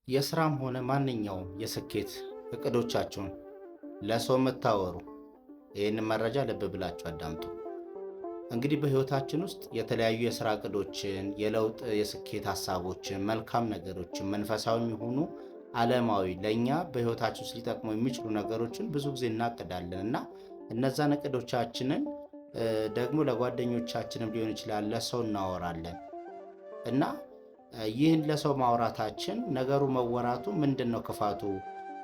የስራም ሆነ ማንኛውም የስኬት እቅዶቻችሁን ለሰው የምታወሩ ይህንን መረጃ ልብ ብላችሁ አዳምጡ። እንግዲህ በህይወታችን ውስጥ የተለያዩ የስራ እቅዶችን፣ የለውጥ የስኬት ሀሳቦችን፣ መልካም ነገሮችን፣ መንፈሳዊ የሆኑ ዓለማዊ ለእኛ በህይወታችን ውስጥ ሊጠቅሙ የሚችሉ ነገሮችን ብዙ ጊዜ እናቅዳለን እና እነዛን እቅዶቻችንን ደግሞ ለጓደኞቻችንም ሊሆን ይችላል ለሰው እናወራለን። እና ይህን ለሰው ማውራታችን ነገሩ መወራቱ ምንድን ነው ክፋቱ?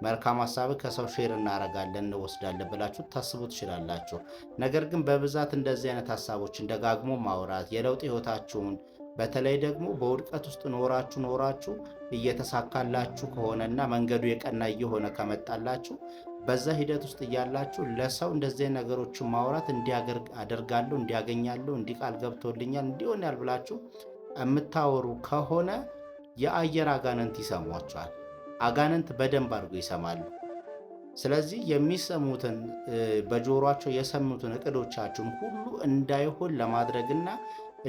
መልካም ሀሳብ ከሰው share እናረጋለን እንወስዳለን ብላችሁ ታስቡ ትችላላችሁ። ነገር ግን በብዛት እንደዚህ አይነት ሀሳቦችን ደጋግሞ ማውራት የለውጥ ህይወታችሁን በተለይ ደግሞ በውድቀት ውስጥ ኖራችሁ ኖራችሁ እየተሳካላችሁ ከሆነና መንገዱ የቀና እየሆነ ከመጣላችሁ በዛ ሂደት ውስጥ እያላችሁ ለሰው እንደዚህ ነገሮችን ማውራት እንዲያደርጋለሁ፣ እንዲያገኛለሁ፣ እንዲህ ቃል ገብቶልኛል፣ እንዲሆን ያል ብላችሁ የምታወሩ ከሆነ የአየር አጋንንት ይሰሟቸዋል። አጋንንት በደንብ አድርጎ ይሰማሉ። ስለዚህ የሚሰሙትን በጆሯቸው የሰሙትን እቅዶቻችሁን ሁሉ እንዳይሆን ለማድረግና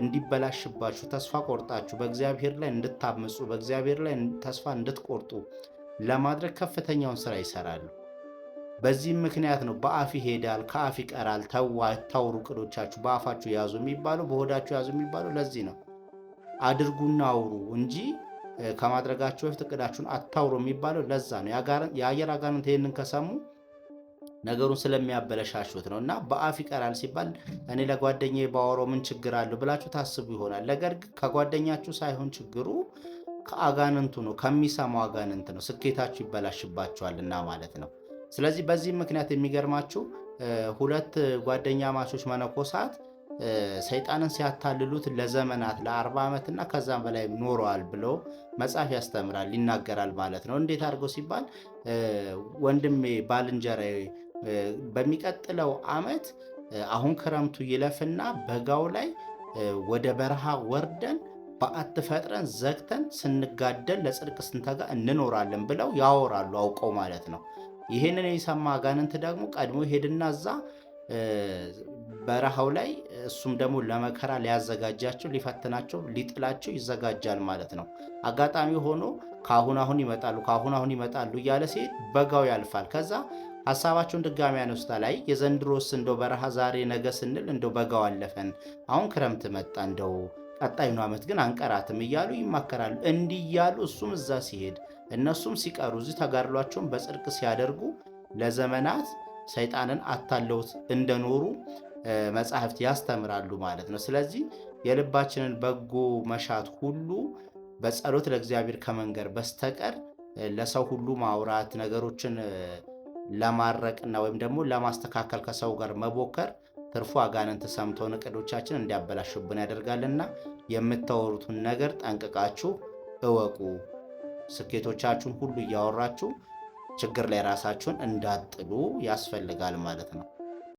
እንዲበላሽባችሁ ተስፋ ቆርጣችሁ በእግዚአብሔር ላይ እንድታምፁ በእግዚአብሔር ላይ ተስፋ እንድትቆርጡ ለማድረግ ከፍተኛውን ስራ ይሰራሉ። በዚህም ምክንያት ነው በአፍ ይሄዳል ከአፍ ይቀራል፣ ተውሩ፣ እቅዶቻችሁ በአፋችሁ ያዙ የሚባለው በሆዳችሁ ያዙ የሚባለው ለዚህ ነው። አድርጉና አውሩ እንጂ ከማድረጋችሁ በፊት እቅዳችሁን አታውሩ የሚባለው ለዛ ነው። የአየር አጋንንት ይህንን ከሰሙ ነገሩን ስለሚያበለሻሹት ነው። እና በአፍ ይቀራል ሲባል እኔ ለጓደኛዬ ባወራው ምን ችግር አለው ብላችሁ ታስቡ ይሆናል። ነገር ግን ከጓደኛችሁ ሳይሆን ችግሩ ከአጋንንቱ ነው፣ ከሚሰማው አጋንንት ነው። ስኬታችሁ ይበላሽባችኋልና ማለት ነው። ስለዚህ በዚህ ምክንያት የሚገርማችሁ ሁለት ጓደኛማቾች መነኮሳት ሰይጣንን ሲያታልሉት ለዘመናት ለ40 ዓመትና ከዛም በላይ ኖረዋል ብሎ መጽሐፍ ያስተምራል ይናገራል ማለት ነው። እንዴት አድርገው ሲባል ወንድሜ ባልንጀራዬ በሚቀጥለው ዓመት አሁን ክረምቱ ይለፍና በጋው ላይ ወደ በረሃ ወርደን በዓት ፈጥረን ዘግተን ስንጋደል ለጽድቅ ስንተጋ እንኖራለን ብለው ያወራሉ፣ አውቀው ማለት ነው። ይህንን የሰማ አጋንንት ደግሞ ቀድሞ ሄድና እዛ በረሃው ላይ እሱም ደግሞ ለመከራ ሊያዘጋጃቸው ሊፈትናቸው ሊጥላቸው ይዘጋጃል ማለት ነው። አጋጣሚ ሆኖ ከአሁን አሁን ይመጣሉ ከአሁን አሁን ይመጣሉ እያለ ሲሄድ በጋው ያልፋል። ከዛ ሀሳባቸውን ድጋሚ ያነሱታ ላይ የዘንድሮስ እንደው በረሃ ዛሬ ነገ ስንል እንደው በጋው አለፈን፣ አሁን ክረምት መጣ፣ እንደው ቀጣዩን ዓመት ግን አንቀራትም እያሉ ይማከራሉ። እንዲህ እያሉ እሱም እዛ ሲሄድ እነሱም ሲቀሩ እዚህ ተጋድሏቸውን በጽድቅ ሲያደርጉ ለዘመናት ሰይጣንን አታለውት እንደኖሩ መጻሕፍት ያስተምራሉ ማለት ነው። ስለዚህ የልባችንን በጎ መሻት ሁሉ በጸሎት ለእግዚአብሔር ከመንገር በስተቀር ለሰው ሁሉ ማውራት ነገሮችን ለማረቅና ወይም ደግሞ ለማስተካከል ከሰው ጋር መቦከር ትርፉ አጋንንት ሰምተውን እቅዶቻችን እንዲያበላሹብን ያደርጋልና የምታወሩትን ነገር ጠንቅቃችሁ እወቁ። ስኬቶቻችሁን ሁሉ እያወራችሁ ችግር ላይ ራሳችሁን እንዳጥሉ ያስፈልጋል ማለት ነው።